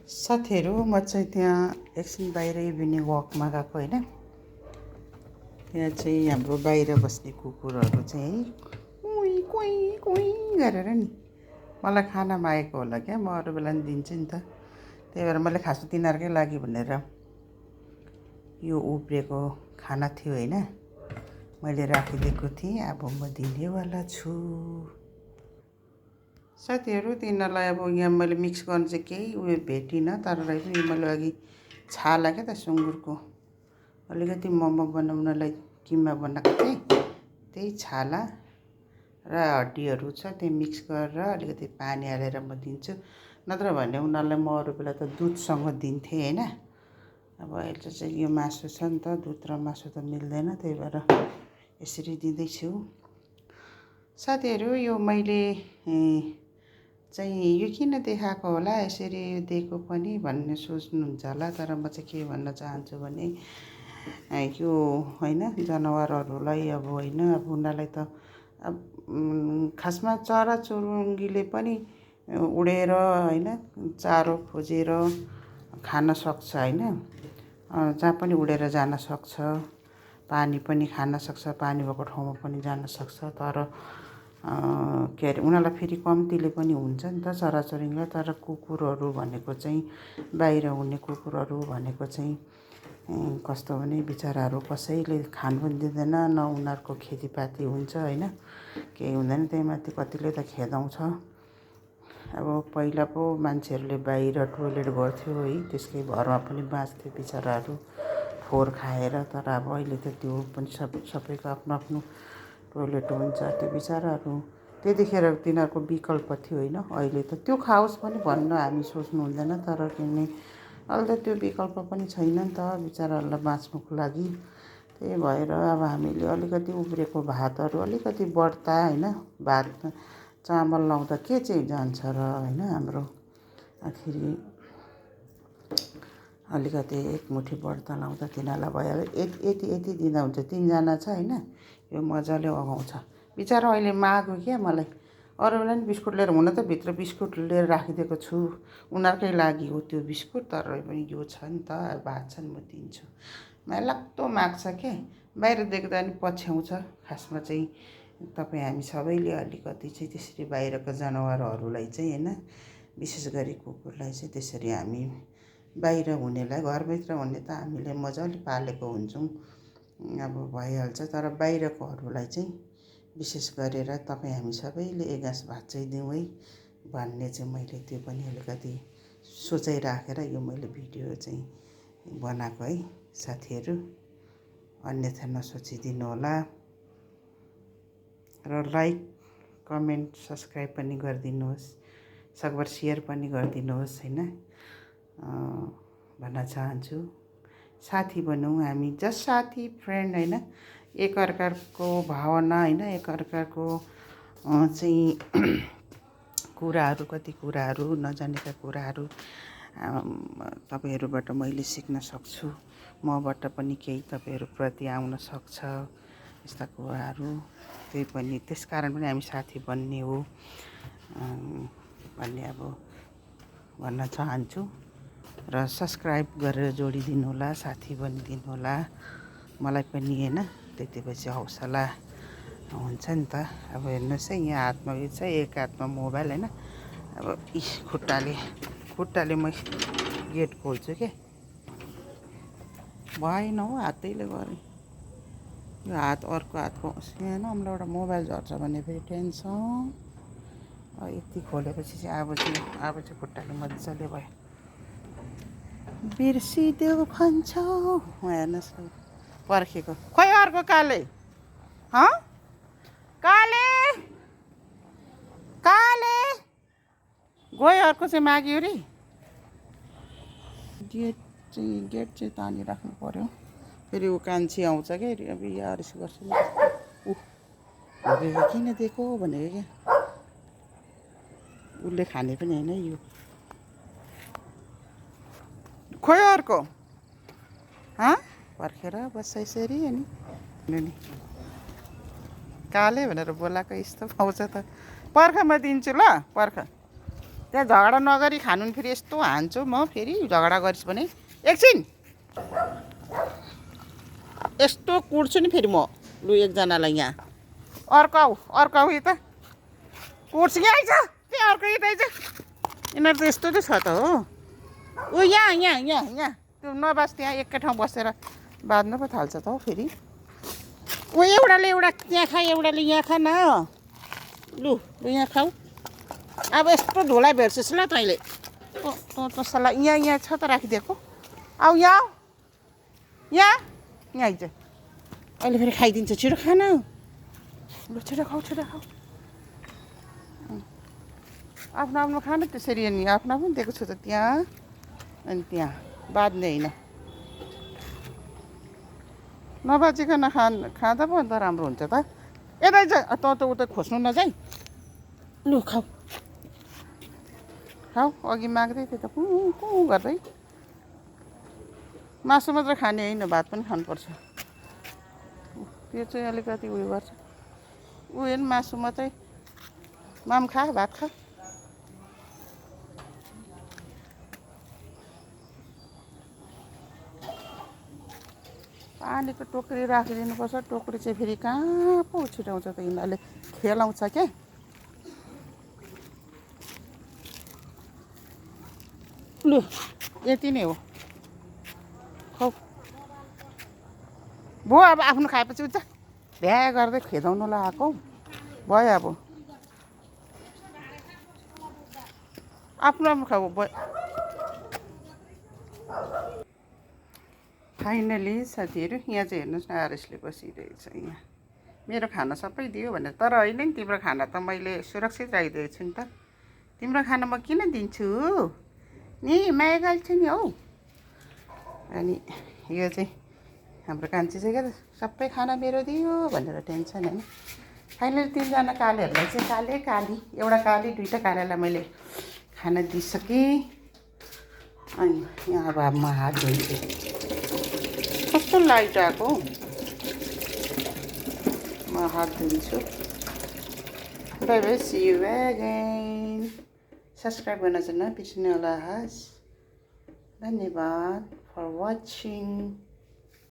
साथीहरू म चाहिँ त्यहाँ एकछिन बाहिर इभिनिङ वकमा गएको होइन। त्यहाँ चाहिँ हाम्रो बाहिर बस्ने कुकुरहरू चाहिँ है कुई कुई कुई गरेर नि मलाई खाना मागेको होला क्या। म अरू बेला नि दिन्छु नि त। त्यही भएर मैले खास तिनीहरूकै लागि भनेर यो उब्रिएको खाना थियो होइन, मैले राखिदिएको थिएँ। अब म दिनेवाला छु साथीहरू। तिनीहरूलाई अब यहाँ मैले मिक्स गर्नु चाहिँ केही उयो भेटिनँ, तर पनि मैले अघि छाला क्या त सुँगुरको अलिकति मोमो बनाउनलाई किमा बनाएको थिएँ। त्यही छाला र हड्डीहरू छ, त्यो मिक्स गरेर अलिकति पानी हालेर म दिन्छु। नत्र भने उनीहरूलाई म अरू बेला त दुधसँग दिन्थेँ होइन। अब अहिले चाहिँ यो मासु छ नि त, दुध र मासु त मिल्दैन, त्यही भएर यसरी दिँदैछु साथीहरू। यो मैले चाहिँ यो किन देखाएको होला, यसरी दिएको पनि भन्ने सोच्नुहुन्छ होला। तर म चाहिँ के भन्न चाहन्छु भने यो होइन जनावरहरूलाई अब होइन, अब उनीहरूलाई त अब खासमा चराचुरुङ्गीले पनि उडेर होइन चारो खोजेर खान सक्छ होइन। जहाँ पनि उडेर जान सक्छ, पानी पनि खान सक्छ, पानी भएको ठाउँमा पनि जान सक्छ। तर के अरे उनीहरूलाई फेरि कम्तीले पनि हुन्छ नि त चराचुरुङ्गीलाई। तर कुकुरहरू भनेको चाहिँ बाहिर हुने कुकुरहरू भनेको चाहिँ कस्तो भने बिचराहरू कसैले खानु पनि दिँदैन, न उनीहरूको खेतीपाती हुन्छ होइन, केही हुँदैन। त्यही माथि कतिले त खेदाउँछ। अब पहिला पो मान्छेहरूले बाहिर टोइलेट गर्थ्यो है, त्यसकै भरमा पनि बाँच्थ्यो बिचराहरू फोहोर खाएर। तर अब अहिले त त्यो पनि सबैको आफ्नो आफ्नो टोइलेट हुन्छ। त्यो बिचराहरू त्यतिखेर तिनीहरूको विकल्प थियो होइन। अहिले त त्यो खाओस् पनि भन्न हामी सोच्नु हुँदैन, तर किनभने अहिले त त्यो विकल्प पनि छैन नि त बिचराहरूलाई बाँच्नुको लागि। त्यही भएर अब हामीले अलिकति उब्रेको भातहरू अलिकति बढ्ता होइन, भात चामल लाउँदा के चाहिँ जान्छ र होइन। हाम्रो आखिरी अलिकति एक मुठी बढ्ता लाउँदा तिनीहरूलाई भइहाल्यो। यति यति दिँदा हुन्छ। 3जना छ होइन, यो मजाले अघाउँछ बिचरा। अहिले माग्यो क्या मलाई, अरू बेला नि बिस्कुट लिएर, हुन त भित्र बिस्कुट लिएर राखिदिएको छु उनीहरूकै लागि हो त्यो बिस्कुट। तर पनि यो छ नि त, भात छ नि, म दिन्छु। माया लाग्दो माग्छ के, बाहिर देख्दा नि पछ्याउँछ। खासमा चाहिँ तपाईँ हामी सबैले अलिकति चाहिँ त्यसरी बाहिरको जनावरहरूलाई चाहिँ होइन, विशेष गरी कुकुरलाई चाहिँ त्यसरी हामी बाहिर हुनेलाई, घरभित्र हुने त हामीले मजाले पालेको हुन्छौँ, अब भइहाल्छ। तर बाहिरकोहरूलाई चाहिँ विशेष गरेर तपाईँ हामी सबैले एक गाँस भात चाहिँ दिउँ है भन्ने चाहिँ मैले त्यो पनि अलिकति सोचाइ राखेर यो मैले भिडियो चाहिँ बनाएको है साथीहरू। अन्यथा नसोचिदिनु होला र लाइक कमेन्ट सब्सक्राइब पनि गरिदिनुहोस्, सकभर सेयर पनि गरिदिनुहोस् होइन भन्न चाहन्छु। साथी भनौँ हामी, जस्ट साथी फ्रेन्ड होइन। एकअर्काको भावना होइन, एकअर्काको चाहिँ कुराहरू, कति कुराहरू नजानेका कुराहरू तपाईँहरूबाट मैले सिक्न सक्छु, मबाट पनि केही तपाईँहरूप्रति आउन सक्छ यस्ता कुराहरू। त्यही पनि त्यस कारण पनि हामी साथी बन्ने हो भन्ने अब भन्न चाहन्छु। र सब्सक्राइब गरेर जोडिदिनु होला, साथी बनिदिनु होला मलाई पनि होइन। त्यतिपछि हौसला हुन्छ नि त। अब हेर्नुहोस् है, यहाँ हातमा यो छ, एक हातमा मोबाइल होइन। अब खुट्टाले म गेट खोल्छु के, भएन हौ हातैले गरेँ। यो हात अर्को हातको सानोबाट मोबाइल झर्छ भने फेरि टेन्सन। यति खोलेपछि चाहिँ अब चाहिँ खुट्टाले मजाले भयो। बिर्सिदेऊ भन्छौ हेर्नुहोस् पर्खेको। खोइ अर्को काले काले काले गयो, अर्को चाहिँ माग्यो रे। गेट चाहिँ तानी राख्नु पर्यो, फेरि ऊ कान्छी आउँछ क्या। अब यारिस गर्छ किन दिएको भनेको क्या, उसले खाने पनि होइन यो। खोइ अर्को पर्खेर बस्छ यसरी अनि काले भनेर बोलाएको यस्तो पाउँछ त। पर्ख म दिन्छु ल, पर्ख। त्यहाँ झगडा नगरी खानु नि फेरि यस्तो हान्छु म फेरि झगडा गरिस् भने एकछिन यस्तो कुट्छु नि फेरि म लु एकजनालाई यहाँ अर्को आऊ यता कुट्छु यहाँ आइज त्यहाँ अर्को यता आइज यिनीहरू त यस्तो चाहिँ छ त हो ऊ यहाँ त्यो नबास त्यहाँ एकै ठाउँ बसेर बाँध्नु पो थाल्छ त हौ फेरि ऊ एउटाले एउटा त्यहाँ खा एउटाले यहाँ खा न लु यहाँ खाऊ अब यस्तो धुलाई भेट्छस् ल तैँले तँ सल्लाह यहाँ छ त राखिदिएको आऊ यहाँ आइज अहिले फेरि खाइदिन्छ छिटो खान ल छिटो खाऊ आफ्नो खानु त्यसरी अनि आफ्नो पनि दिएको छु त त्यहाँ अनि त्यहाँ बाँध्ने होइन नबाचिकन खाँदा पो अन्त राम्रो हुन्छ त यता त उता खोज्नु नजाइ लु खाऊ अघि माग्दै थियो त कु गर्दै मासु मात्र खाने होइन भात पनि खानुपर्छ त्यो चाहिँ अलिकति उयो गर्छ उयो नि मासु मात्रै माम खा भात खा पानीको टोकरी राखिदिनुपर्छ टोकरी चाहिँ फेरि कहाँ पो छिटाउँछ त यिनीहरूले खेलाउँछ क्या लु यति नै हो खौ भो अब आफ्नो खाएपछि उच्च भ्या गर्दै खेदाउनु लगाएको भयो अब आफ्नो खाऊ भयो फाइनली साथीहरू यहाँ चाहिँ हेर्नुहोस् न आरएसले बसिरहेछ यहाँ मेरो खाना सबै दियो भनेर तर होइन नि तिम्रो खाना त मैले सुरक्षित राखिदिएको छु नि त तिम्रो खाना म किन दिन्छु नि माया गाल्छु नि हौ अनि यो चाहिँ हाम्रो कान्छी चाहिँ क्या सबै खाना मेरो दियो भनेर टेन्सन होइन फाइनली 3जना कालेहरूलाई चाहिँ काली एउटा काली 2टा कालेलाई मैले खाना दिइसकेँ अनि यहाँ अब म हात धोइदिएँ कस्तो लाइट आएको म हात धुन्छु bye bye see you again subscribe गर्न चाहिँ नबिर्सिनु होला हस् धन्यवाद फर वाचिङ